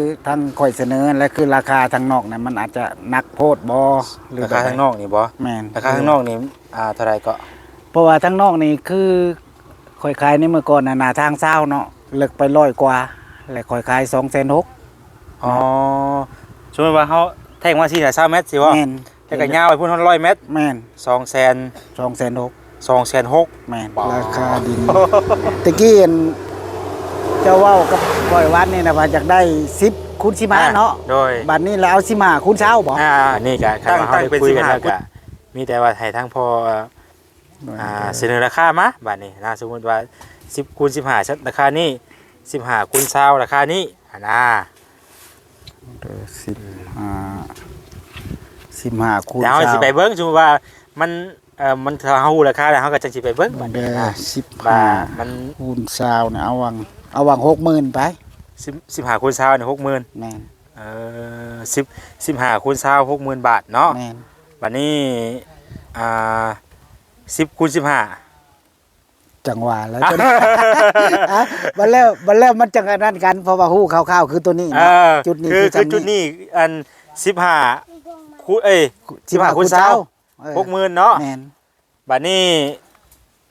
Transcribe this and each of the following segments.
ຄືທາງຂ້ອຍສະເໜີ ແລະ ຄືລາຄາທາງນອກນັ້ນ ມັນອາດຈະໜັກໂພດບໍ່ ຫຼື ລາຄາທາງນອກນີ້ບໍ່? ແມ່ນ ລາຄາທາງນອກນີ້ ອ່າ ເທົ່າໃດເກາະ? ເພາະວ່າທາງນອກນີ້ຄືຂ້ອຍຂາຍໃນມື້ກ່ອນນັ້ນນະ ທາງຊາວເນາະ ເລິກໄປຮ້ອຍກວ່າ ແລະ ຂ້ອຍຂາຍສອງແສນຫົກ. ອໍ ສົມມຸດວ່າເຮົາແທງມາຊີ້ນະ ຊາວແມັດຊີ້ບໍ່? ແມ່ນ ແລ້ວກໍຍາວໄປພຸ້ນຮອດຮ້ອຍແມັດ. ແມ່ນ ສອງແສນ ສອງແສນຫົກ ສອງແສນຫົກ. ແມ່ນ ປາດ ລາຄາດິນ ແຕ່ກີ້ອັນເຈົ້າເວົ້າກັບຂ້ອຍວານນີ້ນະ ວ່າຢາກໄດ້ສິບຄູນສິບຫ້າເນາະ. ໂດຍ ບັດນີ້ລະເອົາສິບຫ້າຄູນຊາວບໍ່? ອ່າ ອັນນີ້ກໍຄັນວ່າເຮົາໄດ້ຄຸຍກັນແລ້ວກໍມີແຕ່ວ່າໃຫ້ທາງພໍ່ ອ່າ ສະເໜີລາຄາມາ ບັດນີ້ນະ ສົມມຸດວ່າສິບຄູນສິບຫ້າ ລາຄານີ້ ສິບຫ້າຄູນຊາວ ລາຄານີ້ຫັ້ນນະ. ເອີ ສິບຫ້າ ສິບຫ້າຄູນຊາວ ແລ້ວເຮົາຊິໄປເບິ່ງ ສົມມຸດວ່າມັນ ເອີ ມັນ ຖ້າເຮົາຮູ້ລາຄາແລ້ວ ເຮົາກໍຈັ່ງຊິໄປເບິ່ງບັດນີ້ນະ ສິບຫ້າ ວ່າມັນ ຄູນຊາວນີ້ ເອົາຫວ່າງ ເອົາຫວ່າງຫົກໝື່ນໄປ ສິບ ສິບຫ້າຄູນຊາວນີ້ ຫົກໝື່ນ. ແມ່ນ ເອີ ສິບ ສິບຫ້າຄູນຊາວ ຫົກໝື່ນບາດເນາະ. ແມ່ນ ບັດນີ້ ອ່າ ສິບຄູນສິບຫ້າ ຈັ່ງວ່າແລ້ວ ອ່ະ ບັດແລ້ວ ບັດແລ້ວມັນຈັ່ງອັນນັ້ນກັນ ເພາະວ່າຮູ້ຄ່າວໆຄືໂຕນີ້ເນາະ. ເອີ ຈຸດນີ້ ຄື ຄື ຄື ຄືຈຸດນີ້ ອັນ ສິບຫ້າຄູນ ເອີຍ ສິບຫ້າຄູນຊາວ ຫົກໝື່ນເນາະ. ແມ່ນ ບັດນີ້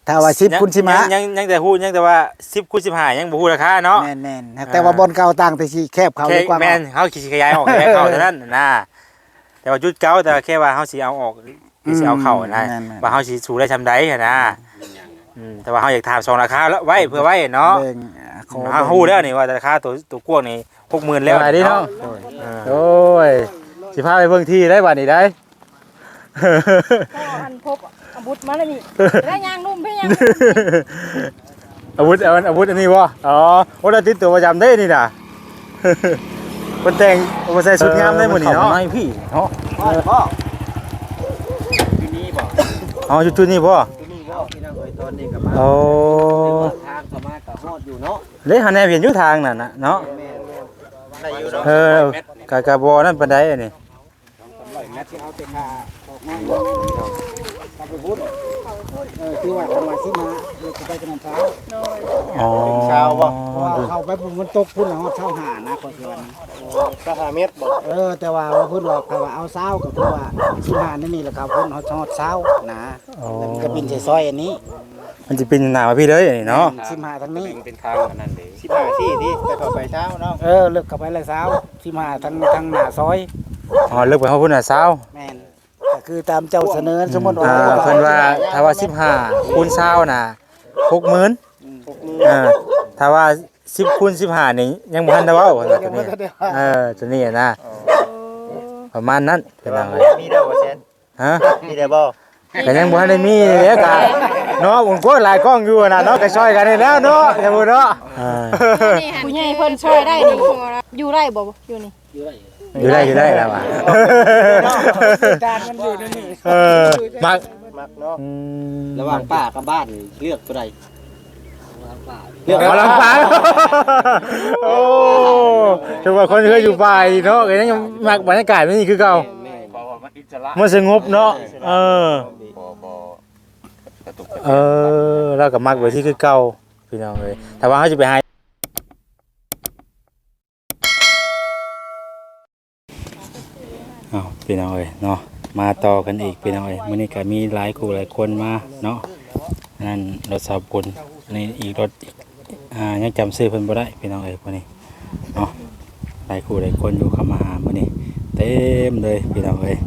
ຖ້າວ່າສິບຄູນສິບຫ້າ ຍັງ ຍັງ ຍັງແຕ່ຮູ້ ຍັງແຕ່ວ່າສິບຄູນສິບຫ້າ ຍັງບໍ່ຮູ້ລາຄາເນາະ. ແມ່ນໆ ແຕ່ວ່າ ອ່າ ບ່ອນເກົ່າຕ່າງແຕ່ຊິແຄບເຂົ້າ ແມ່ນ ເຮົາຊິຂະຫຍາຍອອກ ຂະຫຍາຍເຂົ້າເທົ່ານັ້ນນະ ແຕ່ວ່າຈຸດເກົ່າ ແຕ່ວ່າແຄ່ວ່າເຮົາຊິເອົາອອກ ຫຼືຊິເອົາເຂົ້ານະ ວ່າເຮົາຊິສູ້ໄດ້ຊ່ຳໃດຫັ້ນນະ. ອືມ ແຕ່ວ່າເຮົາຢາກຖາມສອງລາຄາໄວ້ ເພື່ອໄວ້ເນາະ. ເຮົາຮູ້ແລ້ວນີ້ວ່າລາຄາໂຕ ໂຕກວ້າງນີ້ຫົກໝື່ນແລ້ວເນາະ. ໂດຍ ໂອ້ຍ ຊິພາໄປເບິ່ງທີ່ໄດ້ບັດນີ້ໄດ້ ພໍອັນພົບອາວຸດມາແລ້ວນີ້ ໄດ້ຍ່າງນຸ່ມໄປຍ່າງ ອາວຸດ ອາວຸດອັນນີ້ບໍ່? ອໍ ໂອ້ ລະຕິດຕົວປະຈຳເດ້ນີ້ນະ ເພິ່ນແຕ່ງ ໂອ້ ໃສ່ຊຸດງາມໄດ້ມື້ນີ້ເນາະ. ໃນພີ້ເນາະ ອໍ ຢູ່ຈຸດນີ້ບໍ່? ອໍ ຢູ່ຈຸດນີ້ບໍ່? ອໍ ທາງເຂົ້າມາກໍຮອດຢູ່ເນາະ ເດ້ ເຮົາແນມເຫັນຢູ່ທາງນັ້ນນະເນາະ. ເອີ ກະ ກະບໍ່ນັ້ນປານໃດອັນນີ້ ສອງສາມຮ້ອຍແມັດ ຊິເອົາແຕ່ຄ່າອອກມາເນາະ ເຂົ້າໄປພຸ້ນ ເອີ ຄືວ່າຄັນວ່າສິບຫ້າ ເລີກໄປຈະນຳຊາວ. ອໍ ຊາວບໍ່? ເພາະວ່າເຂົ້າໄປພຸ້ນມັນຕົກພຸ້ນລະຮອດຊາວຫ້ານະ ຂ້ອຍຊິວ່ານະ. ຊາວຫ້າແມັດບໍ່? ເອີ ແຕ່ວ່າ ວ່າເພິ່ນວ່າ ຄັນວ່າເອົາຊາວ ກໍຄືວ່າສິບຫ້າໃນນີ້ ແລ້ວກໍພຸ້ນຮອດ ຮອດຊາວນະ. ອໍ ແລ້ວມັນກໍປິ່ນໃສ່ຊອຍອັນນີ້ ມັນຊິປິ່ນໜ້າມາພີ້ເລີຍນີ້ເນາະ. ສິບຫ້າທາງນີ້ ເປັນທາງອັນນັ້ນເດ້ ສິບຫ້າຊີ້ນີ້ ໄປເຂົ້າໄປຊາວເນາະ. ເອີ ເລິກເຂົ້າໄປລະຊາວ ສິບຫ້າທາງ ທາງໜ້າຊອຍ. ອໍ ເລິກໄປຮອດພຸ້ນນະຊາວ. ແມ່ນ ກໍຄືຕາມເຈົ້າສະເໜີ ສົມມຸດວ່າ ອ່າ ເພິ່ນວ່າຖ້າວ່າສິບຫ້າຄູນຊາວນະ ຫົກໝື່ນ. ອືມ ຫົກໝື່ນ ອ່າ ຖ້າວ່າສິບຄູນສິບຫ້ານີ້ ຍັງບໍ່ທັນໄດ້ເວົ້າ ເພິ່ນວ່າຕົວນີ້ ເອີ ຕົວນີ້ນະ. ອໍ ປະມານນັ້ນ ແຕ່ວ່າມີແລ້ວບໍ່ແຊນ? ຮະ? ມີແລ້ວບໍ່? ກໍຍັງບໍ່ທັນໄດ້ມີເດ້ ກະເນາະ ໂອ້ຍ ຫຼາຍກ້ອງຢູ່ນະເນາະ ກໍຊ່ອຍກັນນີ້ແຫຼະເນາະ ຢ່າເບິ່ງເນາະ. ອ່າ ຜູ້ໃຫຍ່ເພິ່ນຊ່ອຍໄດ້ນີ້ ຢູ່ໄດ້ບໍ່ ຢູ່ນີ້? ຢູ່ໄດ້ ຢູ່ໄດ້ ຢູ່ໄດ້ລະວ່າ ການມັນຢູ່ໃນນີ້. ເອີ ມັກ ມັກເນາະ. ອືມ ລະຫວ່າງປ່າກັບບ້ານນີ້ເລືອກຕົວໃດ? ເລືອກ ເອົາລຳປາງ. ໂອ້ ຖືວ່າຄົນເຄີຍຢູ່ປ່າອີກເນາະ ກໍຍັງມັກບັນຍາກາດແບບນີ້ຄືເກົ່າ. ແມ່ນໆ ມັນສະຫງົບເນາະ. ເອີ ບໍ່ ບໍ່ກະຕຸກກະແຕກ. ເອີ ລາວກໍມັກແບບນີ້ຄືເກົ່າ ພີ່ນ້ອງເອີຍ ຖ້າວ່າເຮົາຊິໄປຫາ ເອົາ ພີ່ນ້ອງເອີຍເນາະ ມາຕໍ່ກັນອີກ ພີ່ນ້ອງເອີຍ. ມື້ນີ້ກໍມີຫຼາຍຄູ່ຫຼາຍຄົນມາເນາະ ອັນນັ້ນລົດສາວບຸນ ອັນນີ້ອີກລົດອີກ ອ່າ ຍັງຈຳຊື່ເພິ່ນບໍ່ໄດ້ ພີ່ນ້ອງເອີຍ. ຜູ້ນີ້ເນາະ ຫຼາຍຄູ່ຫຼາຍຄົນຢູ່ ເຂົ້າມາຫາມື້ນີ້ເຕັມເລີຍ ພີ່ນ້ອງເອີຍ.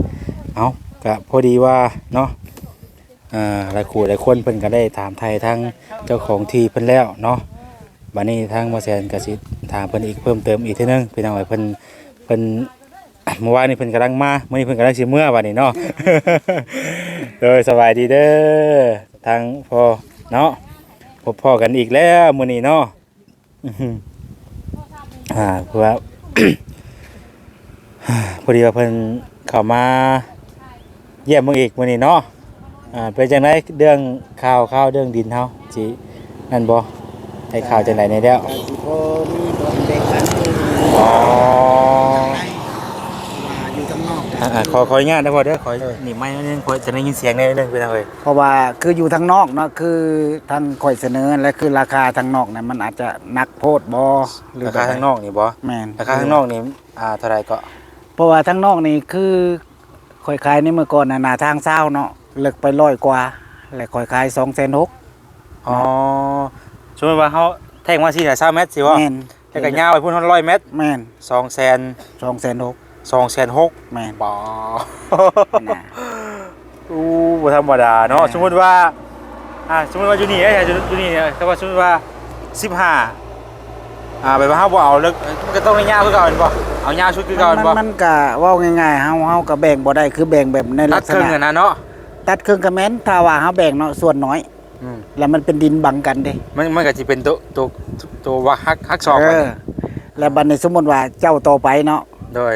ເອົາ ກະພໍດີວ່າເນາະ ອ່າ ຫຼາຍຄູ່ຫຼາຍຄົນເພິ່ນກໍໄດ້ຖາມໄຖ່ທາງເຈົ້າຂອງທີ່ເພິ່ນແລ້ວເນາະ. ບັດນີ້ທາງໝໍແສນກໍຊິຖາມເພິ່ນອີກເພີ່ມເຕີມອີກເທື່ອໜຶ່ງ ພີ່ນ້ອງເອີຍ. ເພິ່ນ ເພິ່ນ ມື້ວານນີ້ເພິ່ນກຳລັງມາ ມື້ນີ້ເພິ່ນກຳລັງຊິເມືອບັດນີ້ເນາະ. ໂດຍ ສະບາຍດີເດີ ທາງພໍ່ເນາະ ພົບພໍ້ກັນອີກແລ້ວມື້ນີ້ເນາະ. ອ່າ ເພາະວ່າ ພໍດີວ່າເພິ່ນເຂົ້າມາຢ້ຽມເບິ່ງອີກມື້ນີ້ເນາະ. ອ່າ ເປັນຈັ່ງໃດເລື່ອງຂ່າວ ຂ່າວເລື່ອງດິນເຮົາຊິນັ້ນບໍ່? ໄດ້ຂ່າວຈັ່ງໃດແດ່ແລ້ວ? ກໍຊິພໍມີບ່ອນແບ່ງປັນຢູ່. ອໍ ວ່າຢູ່ທາງນອກ ອ່ ຂໍ ຂໍອະນຸຍາດເດີພໍ່ເດີ ຂໍໜີບໄມໜ້ອຍໜຶ່ງ ຂ້ອຍຈະໄດ້ຍິນສຽງໜ້ອຍໜຶ່ງ ພີ່ນ້ອງເອີຍ. ເພາະວ່າຄືຢູ່ທາງນອກເນາະ ຄືທາງຂ້ອຍສະເໜີ ແລະ ຄືລາຄາທາງນອກນະ ມັນອາດຈະໜັກໂພດບໍ ຫຼື ລາຄາທາງນອກນີ້ບໍ? ແມ່ນ ລາຄາທາງນອກນີ້ ອ່າ ເທົ່າໃດເກາະ? ເພາະວ່າທາງນອກນີ້ຄືຂ້ອຍຂາຍໃນມື້ກ່ອນນະ ໜ້າທາງຊາວເນາະ ເລິກໄປຮ້ອຍກວ່າ ແລະ ຂ້ອຍຂາຍສອງແສນຫົກ. ອໍ ສົມມຸດວ່າເຮົາແທງມາສີ່ ຊາວແມັດຊິບໍ? ແມ່ນ ແລ້ວກໍຍາວໄປພຸ້ນຮອດຮ້ອຍແມັດ. ແມ່ນ ສອງແສນ ສອງແສນຫົກ. ສອງແສນຫົກ. ແມ່ນ ປໍ ໂອ້ ບໍ່ທຳມະດາເນາະ. ແມ່ນ ສົມມຸດວ່າ ອ່າ ສົມມຸດວ່າຢູ່ນີ້ເດ້ ຢູ່ ຢູ່ນີ້ເດ້ ຖ້າວ່າສົມມຸດວ່າສິບຫ້າ ອ່າ ແບບວ່າເຮົາບໍ່ເອົາເລິກ ມັນກໍຕ້ອງໄດ້ຍາວຄືເກົ່າແມ່ນບໍ່? ເອົາຍາວສຸດຄືເກົ່າແມ່ນບໍ່? ມັນ ມັນກໍເວົ້າງ່າຍໆ ເຮົາ ເຮົາກໍແບ່ງບໍ່ໄດ້ ຄືແບ່ງແບບໃນລັກສະນະ ຕັດເຄິ່ງຫັ້ນນະເນາະ. ຕັດເຄິ່ງກໍແມ່ນ ຖ້າວ່າເຮົາແບ່ງເນາະ ສ່ວນໜ້ອຍ ອືມ ແລ້ວມັນເປັນດິນບັງກັນເດ້ ມັນ ມັນກໍຊິເປັນໂຕ ໂຕ ໂຕວ່າຫັກ ຫັກສອກ ເອີ ບັດນີ້ ແລ້ວບັດນີ້ສົມມຸດວ່າເຈົ້າຕໍ່ໄປເນາະ ໂດຍ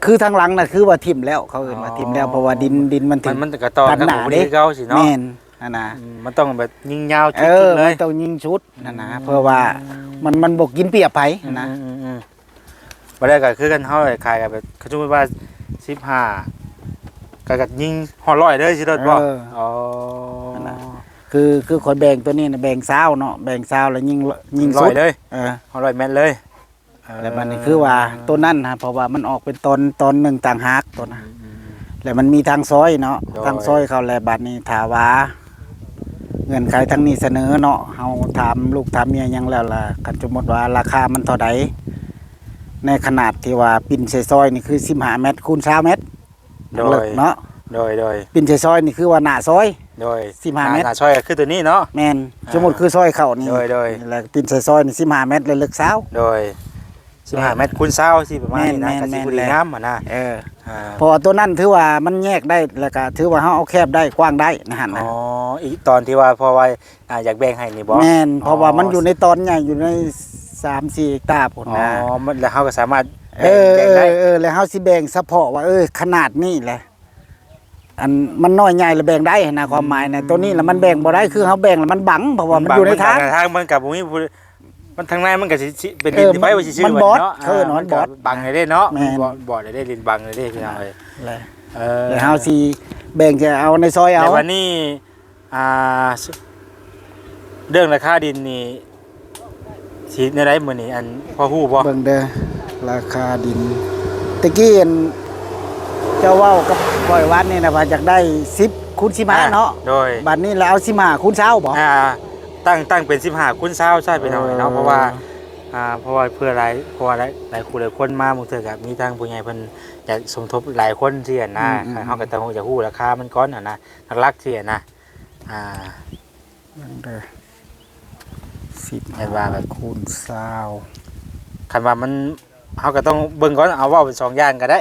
ຄືທາງຫຼັງນະ ຄືວ່າຖິ້ມແລ້ວ ເຂົາເອີ້ນວ່າຖິ້ມແລ້ວ ອໍ ເພາະວ່າດິນ ດິນມັນຖືກ ມັນ ມັນກໍຕໍ່ກັນ ຕັດໜ້າເດ້ ຄືເກົ່າຊິເນາະ. ແມ່ນ ຫັ້ນນະ ອືມ ມັນຕ້ອງແບບຍິງຍາວ ເອີ ສຸດໆເລີຍ ມັນຕ້ອງຍິງສຸດຫັ້ນນະ ອືມ ເພື່ອວ່າມັນ ມັນບໍ່ກິນປຽບໃຜຫັ້ນນະ. ອືມໆໆ ບໍ່ໄດ້ ກໍຄືກັນ ເຮົາຂາຍກໍແບບ ສົມມຸດວ່າສິບຫ້າ ກໍ ກໍຍິງຮອດຮ້ອຍເລີຍ ຊິໂດດບໍ່? ເອີ ອໍ ຫັ້ນນະ ຄື ຄືຂ້ອຍແບ່ງຕົວນີ້ນະ ແບ່ງຊາວເນາະ ແບ່ງຊາວແລ້ວຍິງ ຍິງສຸດ ຮ້ອຍເລີຍ ເອີ ຮອດຮ້ອຍແມັດເລີຍ. ເອີ ແລ້ວບັດນີ້ຄືວ່າຕົວນັ້ນນະ ເພາະວ່າມັນອອກເປັນຕອນ ຕອນໜຶ່ງຕ່າງຫາກຕົວນະ ອືມໆໆ ແລ້ວມັນມີທາງຊອຍເນາະ ໂດຍ ທາງຊອຍເຂົາ ແລ້ວບັດນີ້ຖ້າວ່າເງື່ອນໄຂທາງນີ້ສະເໜີເນາະ ເຮົາຖາມລູກຖາມເມຍຫຍັງແລ້ວລະ ຄັນສົມມຸດວ່າລາຄາມັນເທົ່າໃດ ໃນຂະໜາດທີ່ວ່າປິ່ນໃສ່ຊອຍນີ້ຄືສິບຫ້າແມັດຄູນຊາວແມັດ ໂດຍ ເລິກເນາະ ໂດຍ ໂດຍ ປິ່ນໃສ່ຊອຍນີ້ຄືວ່າໜ້າຊອຍ ໂດຍ ສິບຫ້າແມັດ ໜ້າຊອຍກໍຄືຕົວນີ້ເນາະ ແມ່ນ ອ່າ ສົມມຸດຄືຊອຍເຂົ້ານີ້ ໂດຍ ໂດຍ ແລ້ວປິ່ນໃສ່ຊອຍນີ້ສິບຫ້າແມັດ ແລ້ວເລິກຊາວ ໂດຍ ສິບຫ້າແມັດຄູນຊາວ ຊິປະມານນີ້ນະ ແມ່ນໆໆ ກໍຊິບໍ່ໄດ້ງາມຫັ້ນນະ ເອີ ອ່າ ເພາະວ່າຕົວນັ້ນຖືວ່າມັນແຍກໄດ້ ແລ້ວກໍຖືວ່າເຮົາເອົາແຄບໄດ້ ກວ້າງໄດ້ນະຫັ້ນນະ ອໍ ອີກຕອນທີ່ວ່າ ເພາະວ່າ ອ່າ ຢາກແບ່ງໃຫ້ນີ້ບໍ່? ແມ່ນ ອໍ ເພາະວ່າມັນຢູ່ໃນຕອນໃຫຍ່ ຢູ່ໃນສາມສີ່ເຮັກຕາພຸ້ນນະ ອໍ ມັນ ແລ້ວເຮົາກໍສາມາດແບ່ງ ເອີ ແບ່ງໄດ້ ເອີ ເອີ ແລ້ວເຮົາຊິແບ່ງສະເພາະວ່າ ເອີ ຂະໜາດນີ້ແຫຼະ ອັນມັນນ້ອຍໃຫຍ່ລະແບ່ງໄດ້ຫັ້ນນະ ຄວາມໝາຍນະ ໂຕນີ້ລະມັນແບ່ງບໍ່ໄດ້ ຄືເຮົາແບ່ງລະມັນບັງ ເພາະວ່າມັນຢູ່ໃນທາງ ມັນບັງ ທາງມັນກໍບໍ່ມີຜູ້ ມັນທາງໃນມັນກໍຊິ ຊິເປັນ ເອີ ດິນໄຟວ່າຊິຊື່ ມັນບອດ ເນາະ ເຂົາເອີ້ນວ່າມັນບອດ ບັງໄດ້ເນາະ ແມ່ນ ມັນບອດ ບອດໄດ້ ດິນບັງໄດ້ ພີ່ນ້ອງເອີຍ ເອີ ແລ້ວເຮົາຊິແບ່ງ ຈະເອົາໃນຊອຍເອົາ ແລ້ວບັດນີ້ ອ່າ ເລື່ອງລາຄາດິນນີ້ ຊິແນວໃດມື້ນີ້ ອັນ ພໍຮູ້ບໍ່? ເບິ່ງເດີ ລາຄາດິນ ແຕ່ກີ້ອັນ ເຈົ້າເວົ້າກັບຂ້ອຍວານນີ້ນະ ວ່າຢາກໄດ້ສິບຄູນສິບຫ້າເນາະ ໂດຍ ບັດນີ້ລະເອົາສິບຫ້າຄູນຊາວບໍ? ອ່າ ຕັ້ງ ຕັ້ງເປັນສິບຫ້າຄູນຊາວຊະ ພີ່ນ້ອງເອີຍເນາະ ເອີ ເພາະວ່າ ອ່າ ເພາະວ່າເພື່ອຫຼາຍ ເພາະວ່າຫຼາຍ ຫຼາຍຄູ່ຫຼາຍຄົນມາ ບາງເທື່ອກໍມີທາງຜູ້ໃຫຍ່ເພິ່ນຢາກສົມທົບຫຼາຍຄົນຊີ້ຫັ້ນນະ ອືມໆໆ ເຮົາກໍຕ້ອງຢາກຮູ້ລາຄາມັນກ່ອນຫັ້ນນະ ຫຼັກໆຊີ້ຫັ້ນນະ ອ່າ ເບິ່ງເດີ ສິບ ເຫັນວ່າແບບຄູນຊາວ ຄັນວ່າມັນ ເຮົາກໍຕ້ອງເບິ່ງກ່ອນ ເອົາເວົ້າເປັນສອງຢ່າງກໍໄດ້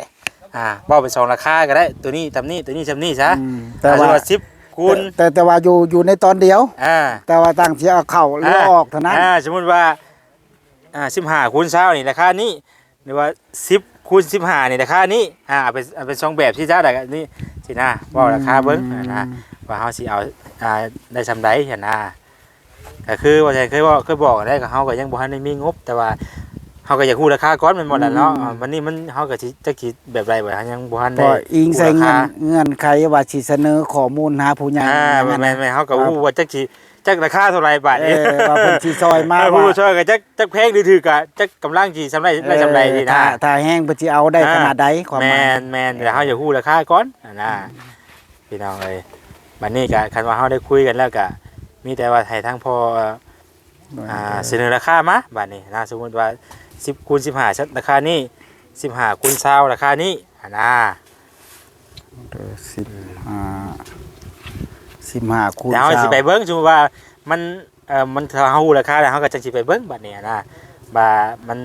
ອ່າ ເວົ້າເປັນສອງລາຄາກໍໄດ້ ຕົວນີ້ສ່ຳນີ້ ຕົວນີ້ສ່ຳນີ້ຊະ ອືມ ແຕ່ວ່າ ສົມມຸດວ່າສິບຄູນ ແຕ່ ແຕ່ ແຕ່ວ່າຢູ່ ຢູ່ໃນຕອນດຽວ ອ່າ ແຕ່ວ່າຕ່າງຊິເອົາເຂົ້າ ອ່າ ຫຼືອອກເທົ່ານັ້ນ ອ່າ ສົມມຸດວ່າ ອ່າ ສິບຫ້າຄູນຊາວນີ້ລາຄານີ້ ຫຼືວ່າສິບຄູນສິບຫ້ານີ້ລາຄານີ້ ອ່າ ເອົາເປັນ ເອົາເປັນສອງແບບຊີ້ຈ້າ ແລ້ວກໍນີ້ຊີ້ນະ ເວົ້າລາຄາເບິ່ງ ອືມ ນະ ວ່າເຮົາຊິເອົາ ອ່າ ໄດ້ສ່ຳໃດຫັ້ນນະ ກໍຄືວ່າແທ້ ເຄີຍເວົ້າ ເຄີຍບອກແລ້ວ ກໍເຮົາກໍຍັງບໍ່ທັນໄດ້ມີງົບ ແຕ່ວ່າເຮົາກໍຢາກຮູ້ລາຄາກ່ອນແມ່ນບໍ່ລະເນາະ ອືມ ອ່າ ບັດນີ້ມັນ ເຮົາກໍຊິ ຈັກຊິແບບໃດ ເຮົາຍັງບໍ່ທັນໄດ້ ກໍອີງໃສ່ເງື່ອນ ເງື່ອນໄຂວ່າຊິສະເໜີຂໍ້ມູນຫາຜູ້ໃຫຍ່ ອ່າ ແມ່ນໆ ເຮົາກໍຮູ້ວ່າຈັກຊິ ຈັກລາຄາເທົ່າໃດບາດນີ້ ເອີ ວ່າເພິ່ນຊິຊ່ອຍມາ ເອີ ວ່າ ຜູ້ຊ່ອຍກໍຈັກ ຈັກແພງຫຼືຖືກ ກໍຈັກກຳລັງຊິສ່ຳໃດ ເອີ ໄດ້ສ່ຳໃດຊີ້ນະ ຖ້າ ຖ້າແຮງເພິ່ນຊິເອົາໄດ້ຂະໜາດໃດ ຄວາມໝາຍ ແມ່ນໆ ແລ້ວເຮົາຢາກຮູ້ລາຄາກ່ອນຫັ້ນນະ ອືມ ພີ່ນ້ອງເອີຍ ບັດນີ້ກໍຄັນວ່າເຮົາໄດ້ຄຸຍກັນແລ້ວ ກໍມີແຕ່ວ່າໃຫ້ທາງພໍ່ ອ່າ ສະເໜີລາຄາມາ ບັດນີ້ນະ ສົມມຸດວ່າສິບຄູນສິບຫ້າ ລາຄານີ້ ສິບຫ້າຄູນຊາວ ລາຄານີ້ຫັ້ນນະ ເອີ ສິບຫ້າ ສິບຫ້າຄູນຊາວ ດຽວເຮົາຊິໄປເບິ່ງ ສົມມຸດວ່າມັນ ເອີ ມັນ ຖ້າເຮົາຮູ້ລາຄາແລ້ວ ເຮົາກໍຈັ່ງຊິໄປເບິ່ງບັດນີ້ນະ ວ່າມັນ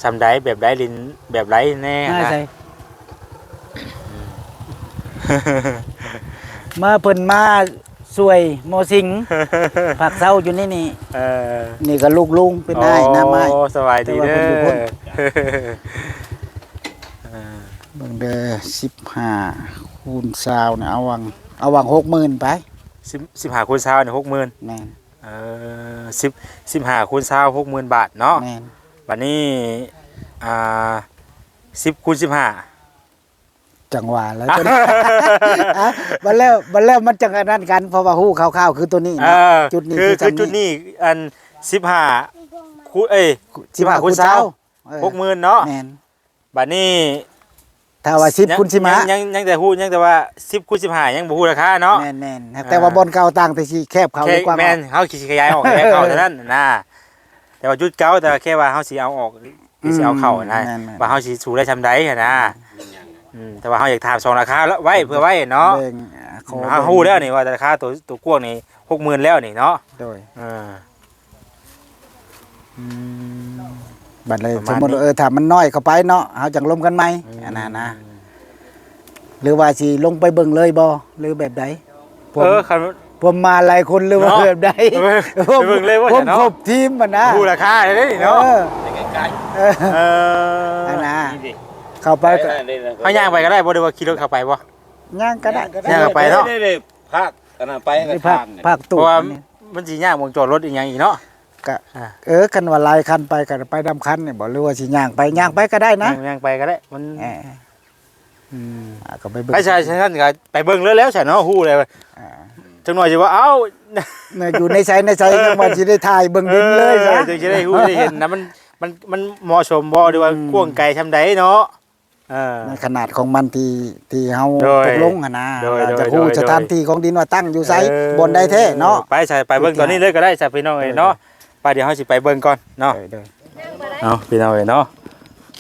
ສ່ຳໃດ ແບບໃດ ຫຼິ້ນແບບໃດແດ່ນະ ມາ ເພິ່ນມາຊ່ວຍໝໍຊິງ ພັກເຊົາຢູ່ໃນນີ້ ເອີ ນີ້ກໍລູກລຸງເປັນອ້າຍນຳອ້າຍ ໂອ້ ສະບາຍດີເດີ ແຕ່ວ່າເພິ່ນຢູ່ພຸ້ນ ເອີ ເບິ່ງເດີ ສິບຫ້າຄູນຊາວນີ້ ເອົາຫວ່າງ ເອົາຫວ່າງຫົກໝື່ນໄປ ສິບ ສິບຫ້າຄູນຊາວນີ້ຫົກໝື່ນ ແມ່ນ ເອີ ສິບ ສິບຫ້າຄູນຊາວ ຫົກໝື່ນບາດເນາະ ແມ່ນ ບັດນີ້ ອ່າ ສິບຄູນສິບຫ້າ ຈັງຫວະແລ້ວ ບັດແລ້ວ ບັດແລ້ວມັນຈັ່ງອັນນັ້ນກັນ ເພາະວ່າຮູ້ຄ່າວໆຄືໂຕນີ້ ເອີ ເນາະ ຈຸດນີ້ ຄື ຄື ຄືຈຸດນີ້ ອັນ ສິບຫ້າ ຄູນ ເອີຍ ສິບຫ້າ ຄູນຊາວ ເອີ ຫົກໝື່ນເນາະ ແມ່ນ ບັດນີ້ ຖ້າວ່າ ສິບ ຄູນ ສິບຫ້າ ຍັງ ຍັງ ຍັງແຕ່ຮູ້ ຍັງແຕ່ວ່າ ສິບ ຄູນ ສິບຫ້າ ຍັງບໍ່ຮູ້ລາຄາເນາະ ແມ່ນໆ ແຕ່ວ່າ ອ່າ ບ່ອນເກົ່າຕ່າງແຕ່ຊິແຄບເຂົ້າ ແຄບ ດີກວ່າ ແມ່ນ ເຮົາຊິຂະຫຍາຍອອກ ຂະຫຍາຍເຂົ້າເທົ່ານັ້ນນະ ແຕ່ວ່າຈຸດເກົ່າ ແຕ່ວ່າແຄ່ວ່າເຮົາຊິເອົາອອກ ອືມ ຊິເອົາເຂົ້ານະ ແມ່ນໆ ວ່າເຮົາຊິສູ້ໄດ້ຊ່ຳໃດຫັ້ນນະ ອືມ ອືມ ແຕ່ວ່າເຮົາຢາກຖາມສອງລາຄາໄວ້ ເພື່ອໄວ້ເນາະ ເບິ່ງ ອືມ ຂໍ ເຮົາຮູ້ແລ້ວນີ້ວ່າລາຄາໂຕ ໂຕກວ້າງນີ້ ຫົກໝື່ນແລ້ວນີ້ເນາະ ໂດຍ ເອີ ອືມ ບັດເລີຍ ປະມານນີ້ ສົມມຸດວ່າ ເອີ ຖ້າມັນນ້ອຍເຂົ້າໄປເນາະ ເຮົາຈັ່ງລົມກັນໃໝ່ ອືມ ອັນນັ້ນນະ ຫຼືວ່າຊິລົງໄປເບິ່ງເລີຍບໍ່ ຫຼືແບບໃດ? ພວກ ເອີ ຄັນ ພວກມາຫຼາຍຄົນ ຫຼືວ່າ ເນາະ ແບບໃດ? ເອີ ໄປເບິ່ງເລີຍວ່າ ພວກ ເນາະ ຄົບທີມຫັ້ນນະ ຮູ້ລາຄາໄດ້ນີ້ເນາະ ເອີ ເອີ ເອີ ອັນນະ ເຂົ້າໄປກໍ ເຮົາຍ່າງໄປກໍໄດ້ບໍ່ ຫຼືວ່າຂີ່ລົດເຂົ້າໄປບໍ່? ຍ່າງກໍໄດ້ ຍ່າງກໍໄປເນາະ ນີ້ໆ ພາກອັນນັ້ນໄປ ນີ້ພາກ ພາກຕູ້ ເພາະວ່າ ອັນນີ້ ມັນຊິຍາກໝ່ອງຈອດລົດອີ່ຫຍັງອີກເນາະ ກະ ອ່າ ເອີ ຄັນວ່າຫຼາຍຄັນໄປກໍໄປນຳຄັນນີ້ບໍ່ ຫຼືວ່າຊິຍ່າງໄປ? ຍ່າງໄປກໍໄດ້ນະ ຍ່າງ ຍ່າງໄປກໍໄດ້ ມັນ ເອີ ອືມ ອ່າ ກໍໄປເບິ່ງ ໄປຊະ ຊັ້ນກໍໄປເບິ່ງເລີຍແລ້ວຊະເນາະ ຮູ້ແລ້ວ ອ່າ ຈັກໜ່ອຍຊິວ່າ ເອົ້າ ແມ່ນ ຢູ່ໃນໃສໃນໃສ ເອີ ຈັ່ງວ່າຊິໄດ້ຖ່າຍເບິ່ງດິນເລີຍຊະ ເອີ ຈັ່ງຊິໄດ້ຮູ້ໄດ້ເຫັນນະ ມັນ ມັນ ມັນເໝາະສົມບໍ່ ຫຼືວ່າ ອືມ ກວ້າງໄກຊ່ຳໃດເນາະ ເອີ ໃນຂະໜາດຂອງມັນທີ່ ທີ່ເຮົາ ໂດຍ ຕົກລົງຫັ້ນນະ ໂດຍ ໂດຍ ຈະຮູ້ ໂດຍ ສະຖານທີ່ຂອງດິນວ່າຕັ້ງຢູ່ໃສ ເອີ ບ່ອນໃດແທ້ເນາະ ໄປຊະ ໄປເບິ່ງຕອນນີ້ເລີຍກໍໄດ້ຊະ ພີ່ນ້ອງເອີຍເນາະ ໂດຍ ໄປ ດຽວເຮົາຊິໄປເບິ່ງກ່ອນເນາະ ໂດຍ ໂດຍ ເອົາ ພີ່ນ້ອງເອີຍເນາະ